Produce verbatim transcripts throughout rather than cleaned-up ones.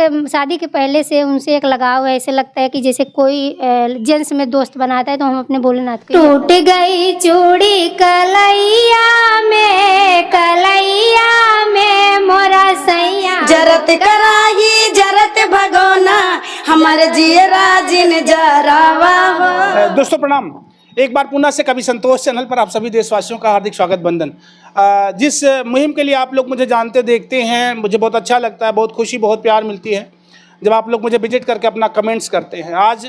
शादी के पहले से उनसे एक लगाव है, ऐसे लगता है कि जैसे कोई, अ, जेंट्स में दोस्त बनाता है, तो हम अपने भोलेनाथ को टूट गई चूड़ी कलैया में, कलैया में मोरा सैया। जरत कराही, जरत भगोना, हमर जियरा जिन जरावा हो। अ, दोस्तों प्रणाम। एक बार पुनः से कवि संतोष चैनल पर आप सभी देशवासियों का हार्दिक स्वागत, वंदन। अ, जिस मुहिम के लिए आप लोग मुझे जानते देखते हैं, मुझे बहुत अच्छा लगता है, बहुत खुशी, बहुत प्यार मिलती है जब आप लोग मुझे विजिट करके अपना कमेंट्स करते हैं। आज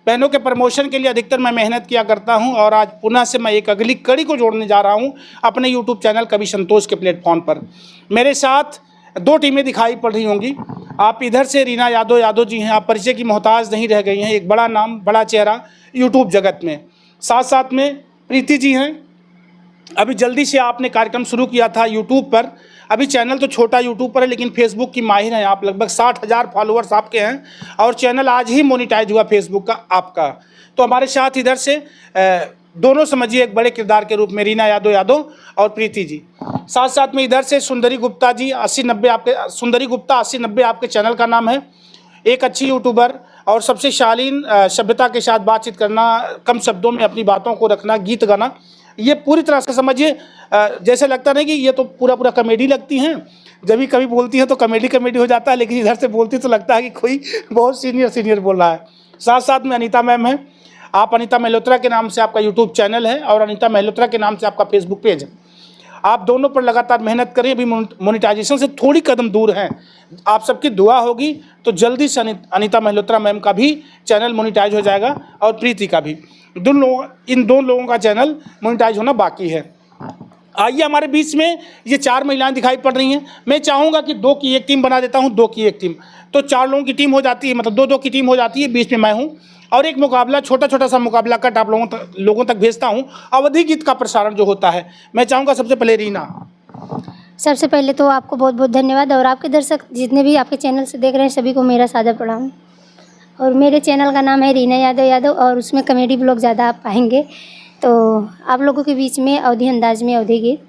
बहनों के प्रमोशन के लिए अधिकतर मैं मेहनत किया करता हूं और आज पुनः से मैं एक अगली कड़ी को जोड़ने जा रहा हूं अपने यूट्यूब चैनल कवि संतोष के प्लेटफॉर्म पर। मेरे साथ दो टीमें दिखाई पड़ रही होंगी। आप इधर से रीना यादव, यादव जी हैं, आप परिचय की मोहताज नहीं रह गई हैं, एक बड़ा नाम, बड़ा चेहरा यूट्यूब जगत में। साथ साथ में प्रीति जी हैं, अभी जल्दी से आपने कार्यक्रम शुरू किया था यूट्यूब पर। अभी चैनल तो छोटा यूट्यूब पर है, लेकिन फेसबुक की माहिर हैं आप, लगभग साठ हज़ार फॉलोअर्स आपके हैं और चैनल आज ही मोनिटाइज हुआ फेसबुक का आपका। तो हमारे साथ इधर से, अ, दोनों समझिए एक बड़े किरदार के रूप में रीना यादव, यादव और प्रीति जी। साथ साथ में इधर से सुंदरी गुप्ता जी, अस्सी नब्बे आपके, सुंदरी गुप्ता अस्सी नब्बे आपके चैनल का नाम है। एक अच्छी यूट्यूबर और सबसे शालीन, अ, सभ्यता के साथ बातचीत करना, कम शब्दों में अपनी बातों को रखना, गीत गाना, ये पूरी तरह से समझिए, अ, जैसे लगता नहीं कि ये तो पूरा पूरा कॉमेडी लगती हैं। जब भी कभी बोलती हैं तो कॉमेडी कॉमेडी हो जाता है, लेकिन इधर से बोलती तो लगता है कि कोई बहुत सीनियर सीनियर बोल रहा है। साथ साथ में अनीता मैम हैं। आप अनीता मल्होत्रा के नाम से आपका यूट्यूब चैनल है और अनीता मल्होत्रा के नाम से आपका फेसबुक पेज है। आप दोनों पर लगातार मेहनत करें, अभी मोन-, मोनिटाइजेशन से थोड़ी कदम दूर हैं। आप सबकी दुआ होगी तो जल्दी से अनि-, अनीता मल्होत्रा मैम का भी चैनल मोनिटाइज हो जाएगा और प्रीति का भी। दोनों लोगों, इन दोनों लोगों का चैनल मोनिटाइज होना बाकी है। आइए, हमारे बीच में ये चार महिलाएं दिखाई पड़ रही हैं। मैं चाहूँगा कि दो की एक टीम बना देता हूँ, दो की एक टीम। तो चार लोगों की टीम हो जाती है, मतलब दो दो की टीम हो जाती है, बीच में मैं हूँ। और एक मुकाबला, छोटा छोटा सा मुकाबला कट आप लोगों तक, लोगों तक भेजता हूँ। अवधी गीत का प्रसारण जो होता है, मैं चाहूँगा सबसे पहले रीना। सबसे पहले तो आपको बहुत बहुत धन्यवाद और आपके दर्शक जितने भी आपके चैनल से देख रहे हैं, सभी को मेरा सादर प्रणाम। और मेरे चैनल का नाम है रीना यादव यादव और उसमें कॉमेडी व्लॉग ज़्यादा आप पाएंगे। तो आप लोगों के बीच में अवधी अंदाज में अवधी गीत।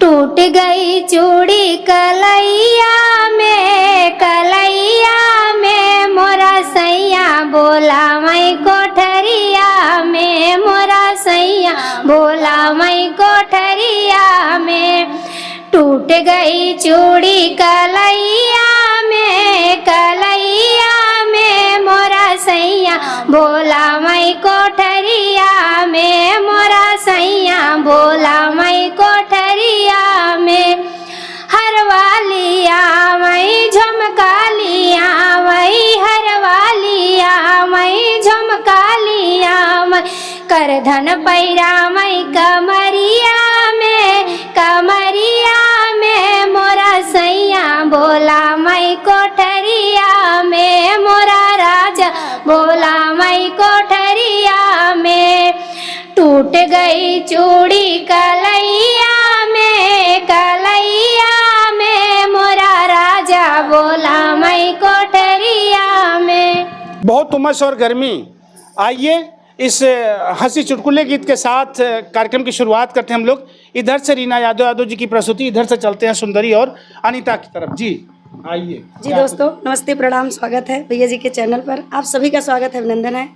टूट गई चूड़ी कलैया में, कलैया में मोरा सैया, बोला मैं कोठरिया में मोरा सैया, बोला मैं कोठरिया में। टूट गई चूड़ी कलैया में, कलैया में मोरा सैया, बोला मैं कोठरिया में मोरा सैया, बोला मैं कोठरिया में। हरवालिया मैं झुमकालिया मैं, हरवालिया मैं झुमकालिया मैं। करधन पैरा मैं कमरिया में, कमरिया में मोरा सैया, बोला मैं कोठरिया में मोरा राजा, बोला मैं कोठरिया में। टूट गई चूड़ी कलैया में, कलैया में मोरा राजा, बोला मैं कोठरिया में। बहुत उमस और गर्मी। आइए, इस हंसी चुटकुले गीत के साथ कार्यक्रम की शुरुआत करते हैं हम लोग। इधर से रीना यादव यादव जी की प्रस्तुति, इधर से चलते हैं सुंदरी और अनीता की तरफ। जी, आइए। जी दोस्तों, नमस्ते, प्रणाम, स्वागत है भैया जी के चैनल पर। आप सभी का स्वागत है, अभिनंदन है।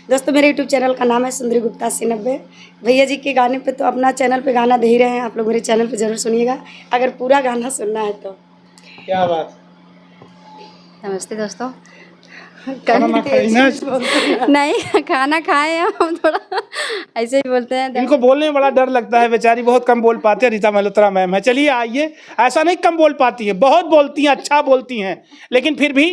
दोस्तों, मेरे यूट्यूब चैनल का नाम है सुंदरी गुप्ता अस्सी नब्बे। भैया जी के गाने पे तो अपना चैनल पे गाना दे ही रहे हैं, आप लोग मेरे चैनल पे जरूर सुनिएगा, अगर पूरा गाना सुनना है तो। क्या बात। नमस्ते दोस्तों। खाना ना खाई ना? नहीं, खाना खाए हैं हम, थोड़ा ऐसे ही बोलते हैं। इनको बोलने में बड़ा डर लगता है, बेचारी बहुत कम बोल पाती है, रीता मल्होत्रा मैम है। चलिए आइए, ऐसा नहीं कम बोल पाती है, बहुत बोलती हैं, अच्छा बोलती हैं, लेकिन फिर भी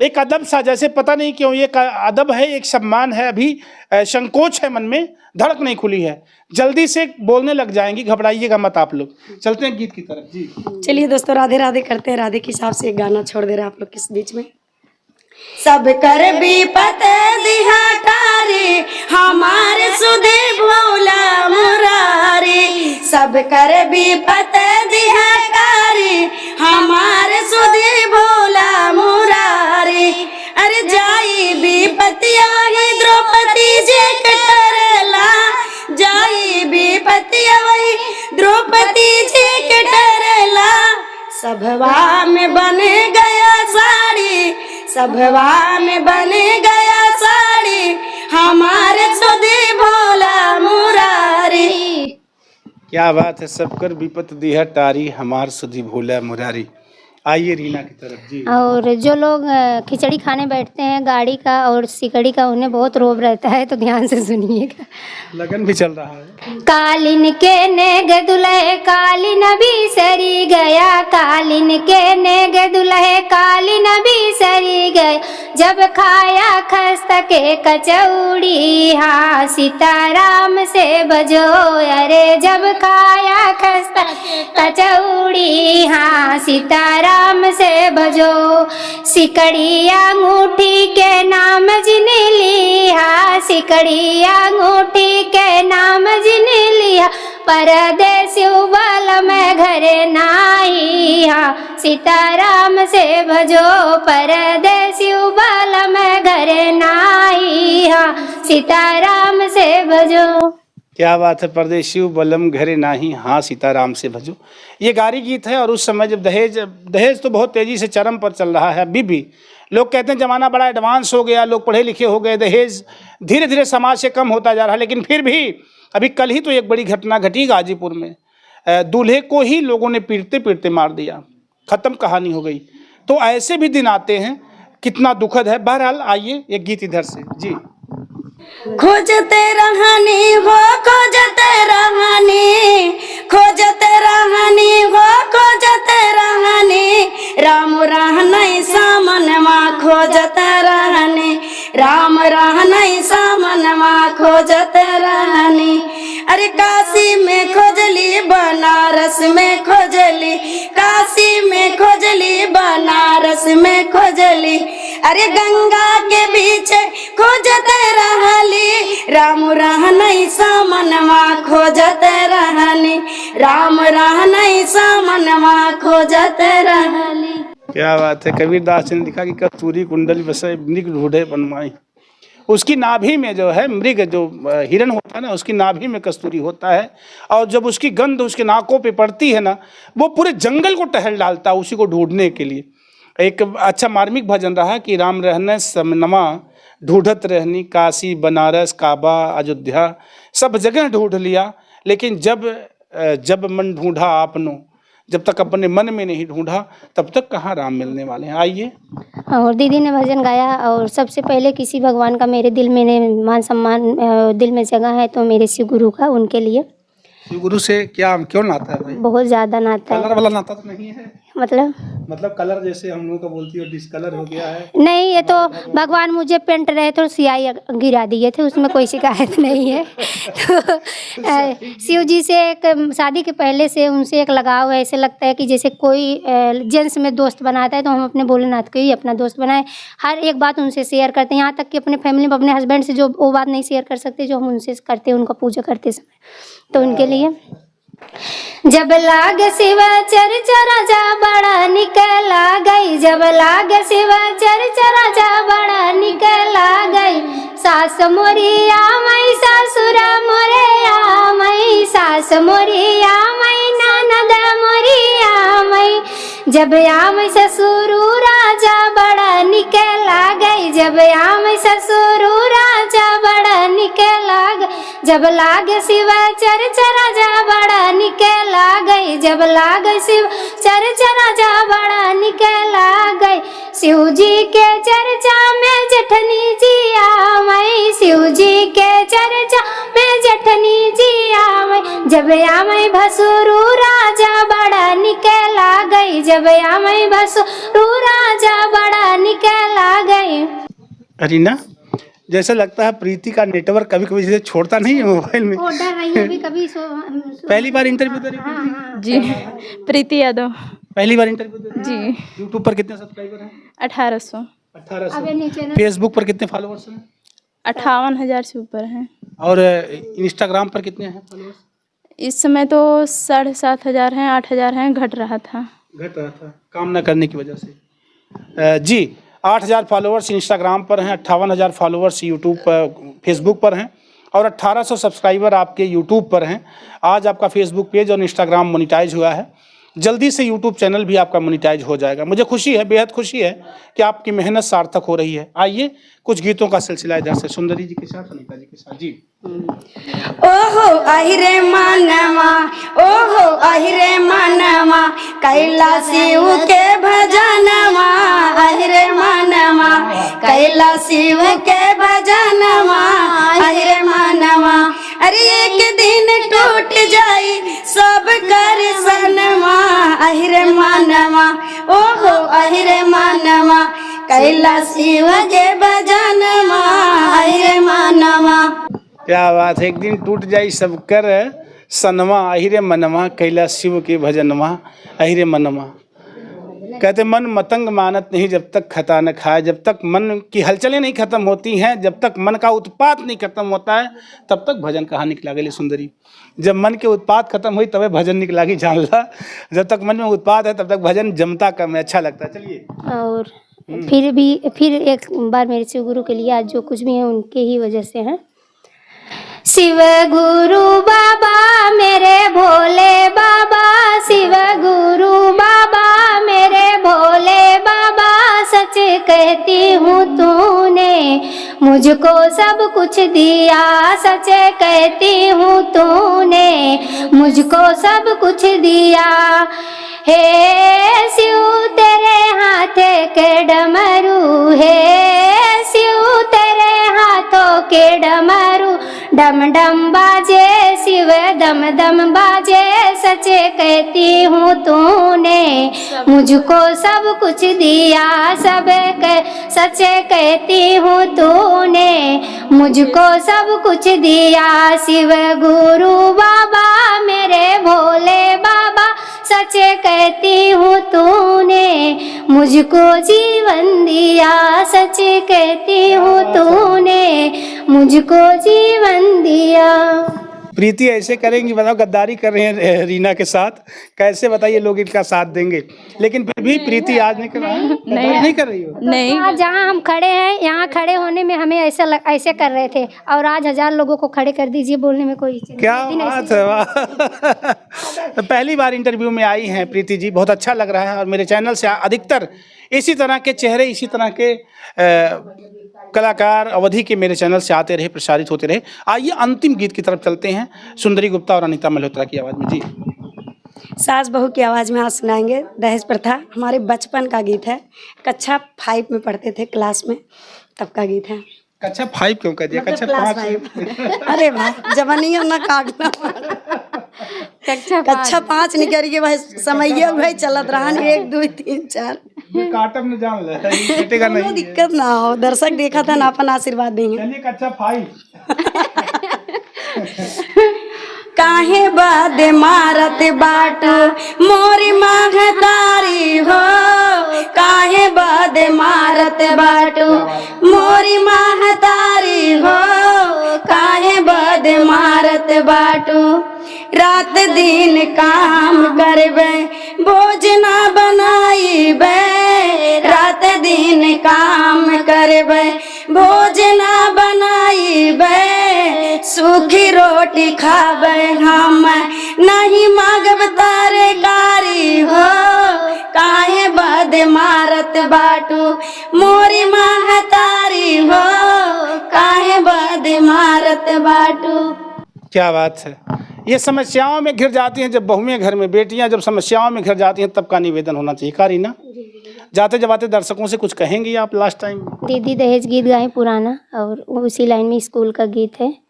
एक अदब सा, जैसे पता नहीं क्यों ये एक अदब है, एक सम्मान है, अभी, अ, संकोच है मन में, धड़क नहीं खुली है। जल्दी से बोलने लग जाएंगी, घबराइएगा मत आप लोग। चलते हैं गीत की तरफ। जी। चलिए दोस्तों, राधे राधे करते हैं, राधे के हिसाब से एक गाना छोड़ दे रहे हैं आप लोग के बीच में। सब कर विपत दिहा टारी, हमार सुधी भोला मुरारी। सब कर विपत दिहा टारी, हमार सुधी भोला मुरारी। अरे जाई विपतिया वही द्रौपदी जी के टरला, जाई विपतिया वही द्रौपदी जी के टरला। सभवा में बन गया साड़ी, सभवा में बन गया साड़ी, हमारे सुधी भोला मुरारी। क्या बात है, सबकर विपत दिहा टारी, हमार सुधी भोला मुरारी। आइए रीना की तरफ जी। और जो लोग, अ, खिचड़ी खाने बैठते हैं, गाड़ी का और सिकड़ी का, उन्हें बहुत रोब रहता है, तो ध्यान से सुनिएगा। लगन भी चल रहा है। कालिन के नेग दुलहे कालिन बिसरी गया, कालिन के नेग दुलहे कालिन बिसरी गया। जब खाया खस्त के कचौड़ी, हाँ सीताराम से भजो। अरे जब खाया खस्त के कचौड़ी, हाँ सीताराम से भजो। सिकड़ी अंगूठी के नाम जिन लिहा, सिकड़ी अंगूठी के नाम जिन लिहा। परदेसी बलम घर नाही हा, सीताराम से भजो। परदेसी बलम घर नाही हा, सीताराम से भजो। क्या बात है, परदेसी बलम घरे नाही, हाँ सीताराम से भजो। ये गारी गीत है और उस समय जब दहेज, दहेज तो बहुत तेजी से चरम पर चल रहा है अभी भी। लोग कहते हैं जमाना बड़ा एडवांस हो गया, लोग पढ़े लिखे हो गए, दहेज धीरे धीरे समाज से कम होता जा रहा है, लेकिन फिर भी अभी कल ही तो एक बड़ी घटना घटी गाजीपुर में। अ, दूल्हे को ही लोगों ने पीटते पीटते मार दिया, खत्म कहानी हो गई। तो ऐसे भी दिन आते हैं, कितना दुखद है। बहरहाल, आइए एक गीत इधर से जी। खोजते रहनी हो, खोजते रहनी, खोजते रहनी हो, खोजते रहनी, राम रहनै सामनवा खोजते रहनी, राम रहनै सामनवा खोजते रहनी। अरे काशी में खोजली, बनारस में खोजली, काशी में खोजली, बनारस में खोजली, अरे गंगा के बीच खोजत रहली, राम रहनै सामनवा खोजत रहनी, राम रहनै सामनवा खोजत रहली। क्या बात है, कबीरदास जी ने लिखा कि कस्तूरी कुंडल बसे मृग ढूंढे बनमाई। उसकी नाभि में जो है मृग, जो, अ, हिरण होता है ना, उसकी नाभि में कस्तूरी होता है, और जब उसकी गंध उसके नाकों पे पड़ती है ना, वो पूरे जंगल को टहल डालता है उसी को ढूंढने के लिए। एक अच्छा मार्मिक भजन रहा कि राम रहनै समनवा ढूंढत रहनी, काशी, बनारस, काबा, अयोध्या, सब जगह ढूंढ लिया, लेकिन जब, अ, जब मन ढूंढा आपनो, जब तक अपने मन में नहीं ढूंढा, तब तक कहाँ राम मिलने वाले हैं। आइए। और दीदी ने भजन गाया, और सबसे पहले किसी भगवान का मेरे दिल में ने-, मान सम्मान, अ, दिल में जगह है, तो मेरे शिव गुरु का, उनके लिए। शिव गुरु से क्या, क्यों नाता है भाई? बहुत ज्यादा नाता है। कलर वाला नाता तो नहीं है? मतलब? मतलब कलर जैसे हम लोगों का बोलती हो, डिसकलर हो गया है। नहीं, ये तो भगवान मुझे पेंट रहे थे और सियाही गिरा दिए थे, उसमें कोई शिकायत नहीं है। तो, अ, शिव जी से एक, अम, शादी के पहले से उनसे एक लगाव है। ऐसे लगता है कि जैसे कोई, अ, जेंट्स में दोस्त बनाता है, तो हम अपने भोलेनाथ को ही अपना दोस्त बनाए। हर एक बात उनसे शेयर करते हैं, यहाँ तक कि अपने फैमिली में अपने हस्बैंड से जो वो बात नहीं शेयर कर सकते, जो हम उनसे करते हैं, उनका पूजा करते समय। तो उनके लिए जब लाग शिव चर्चा राजा बड़ा निक लागै, जब लाग शिव चर्चा राजा बड़ा निक लागै। सास मोरी आवै, ससुर मोरे आवै, सास मोरी आवै, ननद मोरी आवै। जब आवै ससुरु राजा बड़ा निक लागै, जब आवै ससुरु राजा बड़ा निक लागै। जब लाग शिव चर्चा राजा बड़ा निक लागै, जब लाग शिव चर्चा राजा बड़ा निक लागै। शिव जी के चर्चा में जेठनी जी आवै, शिव जी के चर्चा में जेठनी जी आवै। जब आवै भसुरु राजा बड़ा निक लागै, जब आवै भसुरु राजा बड़ा निक लागै। अरे ना, जैसे लगता है प्रीति का नेटवर्क कभी-कभी जैसे छोड़ता नहीं है मोबाइल में। वो डर रही है अभी, कभी सो, हम सो पहली बार इंटरव्यू दे रही हो हाँ, प्रीति? हाँ। जी, प्रीति यादव। पहली बार इंटरव्यू दे रही हो? जी। YouTube पर कितने सब्सक्राइबर हैं? अठारह सौ। अठारह सौ। अब ये नीचे ना Facebook पर कितने फॉलोअर्स हैं? अट्ठावन हज़ार से ऊपर हैं। और, अ, Instagram पर कितने हैं फॉलोअर्स? इस समय तो साढ़े सात हज़ार हैं, आठ हज़ार हैं, घट रहा था। घट रहा था, काम ना करने की वजह से। अ, जी, आठ हज़ार फॉलोअर्स Instagram पर हैं, अट्ठावन हज़ार फॉलोअर्स YouTube पर, Facebook पर हैं और अठारह सौ सब्सक्राइबर आपके YouTube पर हैं। आज आपका Facebook पेज और Instagram मोनेटाइज हुआ है। जल्दी से YouTube चैनल भी आपका मोनिटाइज हो जाएगा। मुझे खुशी है, बेहद खुशी है कि आपकी मेहनत सार्थक हो रही है। आइए, कुछ गीतों का सिलसिला इधर से सुंदरी जी के साथ, अनिता जी के साथ। जी। ओहो अहिरे मनवा, ओहो अहिरे मनवा, कैला शिव के भजनवा। अहिरे मनवा, कैला शिव के भजनवा। अहिरे मनवा, अरे एक दिन टूट जाई सब कर सनवा। अहिरे मनवा, ओहो अहिरे मनवा, कैला शिव के भजनवा। अहिरे मनवा। क्या बात है, एक दिन टूट जाई सबकर सनवा, अहिरे मनवा, कैला शिव के भजनवा, अहिरे मनवा। कहते, "मन मतंग मानत नहीं, जब तक खता न खाए।" जब तक मन की हलचलें नहीं खत्म होती हैं, जब तक मन का उत्पात नहीं खत्म होता है, तब तक भजन कहाँ निक लागेले सुंदरी। जब मन के उत्पात खत्म होई, तबे भजन निक लागी, जान ला। जब तक मन में उत्पात है, तब तक भजन जमता कम है, अच्छा लगता है। चलिए। और हम्म। फिर भी, फिर एक बार मेरे शिव गुरु के लिए आज जो कुछ भी है, उनके ही वजह से है। शिव गुरु बाबा मेरे भोले बाबा, शिव गुरु बाबा मेरे भोले बाबा, सच कहती हूँ तूने मुझको सब कुछ दिया, सच कहती हूँ तूने मुझको सब कुछ दिया। हे शिव तेरे हाथ के डमरू, हे शिव तेरे हाथों के डमरू, डम डम बाजे शिव, दम दम बाजे। सच कहती हूँ तूने मुझको सब कुछ दिया, सब क-, सच कहती हूँ तूने मुझको सब कुछ दिया। शिव गुरु बाबा मेरे भोले बाबा, सच कहती हूँ तूने मुझको जीवन दिया, सच कहती हूँ तूने मुझको जीवन दिया। प्रीति ऐसे करेंगी, बताओ, गद्दारी कर रहे हैं रीना के साथ, कैसे बताइए लोग इनका साथ देंगे? लेकिन फिर भी प्रीति आज नहीं कर रही है, गद्दारी नहीं कर रही हो? नहीं। आज जहाँ हम खड़े हैं, यहाँ खड़े होने में हमें ऐसा लग, ऐसे कर रहे थे, और आज हजार लोगों को खड़े कर दीजिए, बोलने में कोई हिचक नहीं। क्या बात है, वाह। तो पहली बार इंटरव्यू में आई हैं प्रीति जी, बहुत अच्छा लग रहा है। और मेरे चैनल से अधिकतर इसी तरह के चेहरे, इसी तरह के, अ, कलाकार अवधी के मेरे चैनल से आते रहे, प्रसारित होते रहे। आइए, अंतिम गीत की तरफ चलते हैं, सुंदरी गुप्ता और अनिता मल्होत्रा की आवाज़ में। जी। सास बहू की आवाज़ में आज सुनाएंगे दहेज प्रथा। हमारे बचपन का गीत है, कक्षा फ़ाइव में पढ़ते थे, क्लास में, तब का गीत है। कक्षा फ़ाइव क्यों कह दिया? मतलब कक्षा क्लास फ़ाइव। फ़ाइव। अरे वाह, जवानिया ना काटना। कक्षा कक्षा फ़ाइव। फ़ाइव निकल गई भाई, समैया भाई चलत रहन, एक, दो, तीन, चार। ये काटब न जान ले, ये कटेगा कोनो नहीं। दिक्कत ना हो, दर्शक देखत हैं, आपन आशीर्वाद देंगे। चलिए, कक्षा फ़ाइव। काहे बद मारत बाटू मोरी महतारी हो, काहे बद मारत बाटू मोरी महतारी हो, काहे बद मारत बाटू। रात दिन काम करबे, भोज ना बनाइबे, रात दिन काम करबे, भोज ना बनाइबे, सूखी रोटी खाबे हम, नहीं मांगब तरकारी हो। काहे बद मारत बाटू मोरी महतारी हो, काहे बद मारत बाटू। क्या बात है। ये समस्याओं में घिर जाती हैं, जब बहुएं घर में, बेटियां जब समस्याओं में घिर जाती हैं, तब का निवेदन होना चाहिए। का रीना? जी, जी। जाते जब आते दर्शकों से कुछ कहेंगी आप लास्ट टाइम? दीदी दहेज गीत गाए पुराना, और उसी लाइन में स्कूल का गीत है।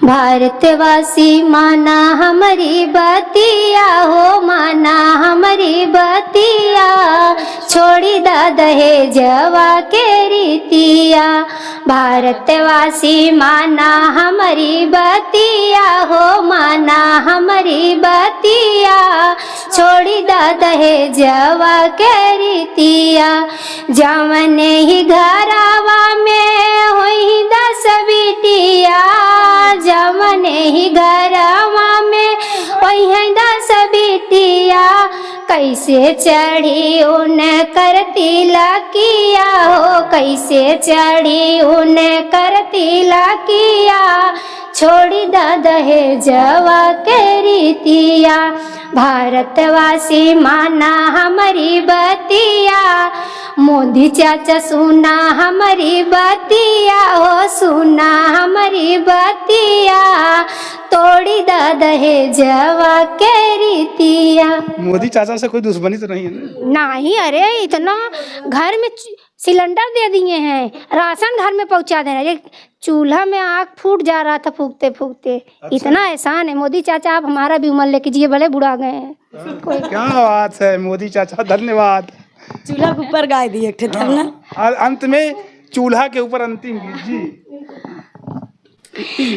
भारतवासी माना हमरी बतिया हो, माना हमरी बतिया, छोड़ी दा दहेजवा के रीतिया। भारतवासी माना हमरी बतिया हो, माना हमरी बतिया, छोड़ी दा दहेजवा के रीतिया। जवने ही घरवा में होई दस बिटिया, जवने ही घरवा में होई दस बिटिया, कैसे चढ़ी उनकर तिलकिया हो, कैसे चढ़ी उनकर तिलकिया, छोड़ी द दहेजवा के रीतिया। भारतवासी माना हमरी बतिया, मोदी चाचा सुना हमरी बतिया, ओ सुना हमरी बतिया, तोड़ी द दहेजवा के रीतिया। मोदी चाचा से कोई दुश्मनी तो नहीं है ना? नहीं, अरे इतना घर में चि-, सिलेंडर दे दिए हैं, राशन घर में पहुंचा दे रहे हैं। ये चूल्हा में आग फूट जा रहा था फूकते फूकते। अच्छा। इतना एहसान है मोदी चाचा, आप हमारा भी उमर लेके जिए, बड़े बुढ़ा गए हैं। कोई क्या बात है मोदी चाचा, धन्यवाद। चूल्हा के ऊपर गाय दी एक ठे, तब ना। हाँ, और अंत में चूल्हा के ऊपर अंतिम गीत जी।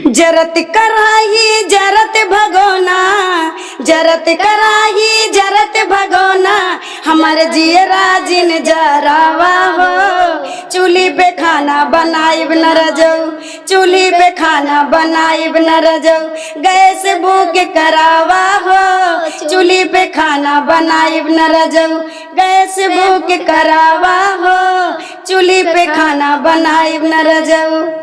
जरत कराही, जरत भगोना, जरत कराही, जरत भगोना, हमर जियरा जिन जरावा हो। चूल्ही पे खाना बनाइब न रजऊ, चूल्ही पे खाना बनाइब न रजऊ, गैस बुक करावा हो। चूल्ही पे खाना बनाइब न रजऊ, गैस बुक करावा हो। चूल्ही पे खाना बनाइब न रजऊ।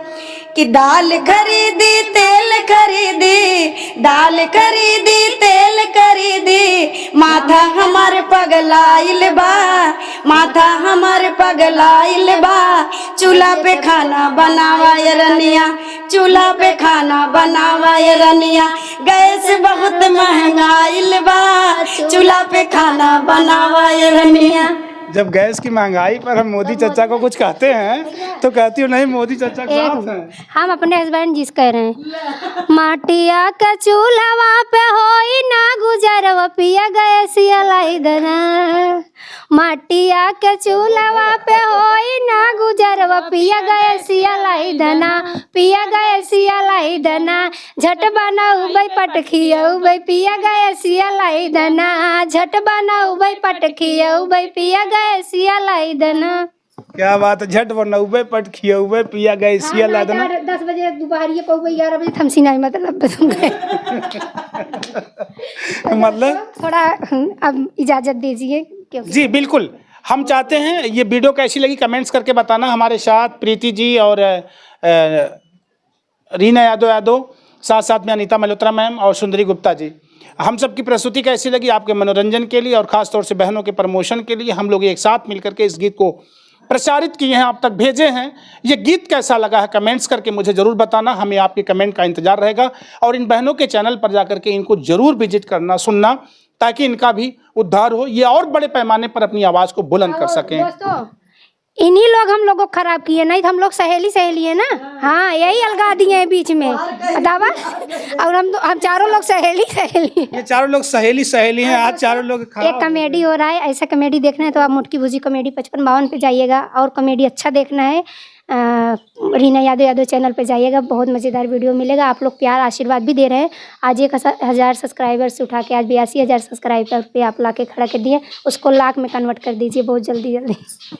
कि दाल खरीदी, तेल खरीदी, दाल खरीदी, तेल खरीदी, माथा हमार पगलाइल बा, माथा हमार पगलाइल बा। चूल्हा पे खाना बनावा ए रनिया, चूल्हा पे खाना बनावा ए रनिया, गैस बहुत महंगाइल बा, चूल्हा पे खाना बनावा ए रनिया। जब गैस की महंगाई पर हम मोदी चाचा को कुछ कहते हैं, तो कहती हो, "नहीं, मोदी चाचा के एक साथ हैं।" हम अपने हस्बैंड जी से कह रहे हैं, "माटिया के चूल्हवा पे होई ना गुजरवा, पिया गैसिया लाई देना। माटिया के चूल्हवा पे होई ना गुजरवा, पिया गैसिया लाई देना, पिया गैसिया लाई देना।" झट बनउबै पटखियउबै पिया गैसिया लाई देना, झट बनउबै पटखियउबै पिया गैसिया लाई देना। क्या बात है, झट बनउबै पटखियउबै पिया गैसिया हाँ, लाई देना। चार, दस बजे दोपहरिए पउबै, ग्यारह बजे थमसी नहीं, मतलब, मतलब? थोड़ा, हम्म, अब इजाज़त दीजिए, क्योंकि जी, बिल्कुल। हम चाहते हैं, ये वीडियो कैसी लगी, कमेंट्स करके बताना। हमारे साथ प्रीति जी और, अ, अ, रीना यादव यादव, साथ साथ में अनीता मल्होत्रा मैम और सुंदरी गुप्ता जी। हम सबकी प्रस्तुति कैसी लगी, आपके मनोरंजन के लिए और ख़ास तौर से बहनों के प्रमोशन के लिए हम लोग एक साथ मिलकर के इस गीत को प्रचारित किए हैं, आप तक भेजे हैं। ये गीत कैसा लगा है, कमेंट्स करके मुझे ज़रूर बताना, हमें आपके कमेंट का इंतज़ार रहेगा। और इन बहनों के चैनल पर जाकर के इनको ज़रूर विजिट करना, सुनना, ताकि इनका भी उद्धार हो, ये और बड़े पैमाने पर अपनी आवाज़ को बुलावा सकें। दोस्तों, इन्हीं लोग हम लोगों को खराब किए, नहीं तो हम लोग सहेली सहेली है ना। हाँ, यही अलगा दिए हैं बीच में। दावा। और हम दो, हम चारों लोग सहेली सहेली हैं। ये चारों लोग सहेली सहेली हैं। आज चारों लोग खराब एक हो गए। कॉमेडी हो रहा है, ऐसा कॉमेडी देखना है तो आप मोटकी भुजी कॉमेडी पचपन बावन पे जाइएगा, और कॉमेडी अच्छा देखना है, अ, रीना यादव यादव चैनल पे जाइएगा, बहुत मज़ेदार वीडियो मिलेगा। आप लोग प्यार आशीर्वाद भी दे रहे हैं। आज एक हज़ार सब्सक्राइबर्स उठा के आज बयासी हज़ार सब्सक्राइबर पे आप ला के खड़ा कर दिए, उसको लाख में कन्वर्ट कर दीजिए बहुत जल्दी जल्दी।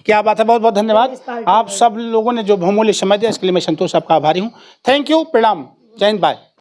क्या बात है, बहुत बहुत धन्यवाद। आप सब लोगों ने जो बहुमूल्य समय दिया, इसके लिए मैं संतोष आपका आभारी हूँ। थैंक यू, प्रणाम, जय हिंद, बाय।